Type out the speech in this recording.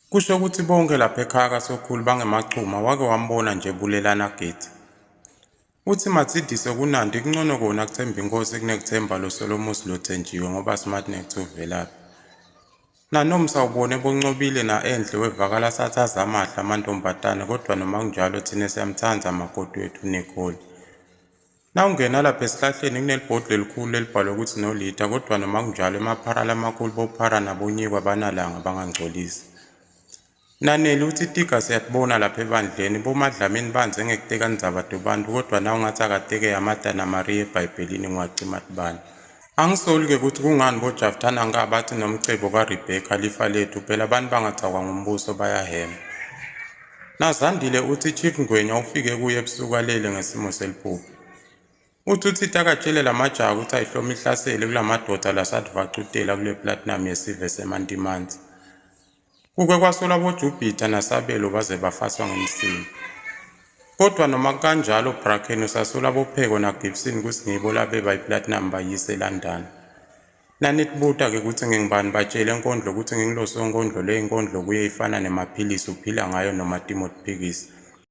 Kusho ukuthi bonke lapha ekhaya kaSokhulu bangemachuma wake wambona nje Bulelana Geti. Uthi Matsidiso kuNandi kuncono kona kuthemba inkosi kunekuthemba lo Solomusi lothenjiwe ngoba smart nekuthi uvelaphi. Nanomsa ubone boNcobile na-Enhle wevakala sathi azamahle amantombazane kodwa noma kunjalo thina siyamthanda makoti wethu Nicole. Nawungena lapha esihlahleni kunelibhodi lelikhulu elibhalwe ukuthi nolitha kodwa noma kunjalo emaphara lamakhulu bophara nabonyikwa banalanga bangangcolisi. Naneli uthi tiga siyatibona lapha ebandleni bomadlamini banze ngekuteka ndzaba tobantu kodwa na ungathi akateke yamata naMariya ebhayibhelini ngiwacima tibani. Angisoli-ke ukuthi kungani boJafta nanka bathi nomcebo kaRebheka lifa lethu phela abantu bangadzakwa ngumbuso bayahema. Nazandile uthi Chief Ngwenya ufike kuye ebusuku alele ngesimo seliphupho. Uthi uThiti akatshele lamajaha ukuthi ayihlome ihlasele kulamadoda lasathi vacutela kule platinum yesive semantimanti. Kuke kwasolwa boJupiter naSabelo baze bafaswa ngemsini. Kodwa noma kanjalo Bracken usasola boPheko naGibson ukuthi ngibo labeba iplatinum bayise eLondon. Nanitibuta-ke ukuthi ngingubani batshele enkondlo ukuthi ngingulosonkondlo le inkondlo kuye ifana nemaphilisi uphila ngayo noma timo tiphikisa.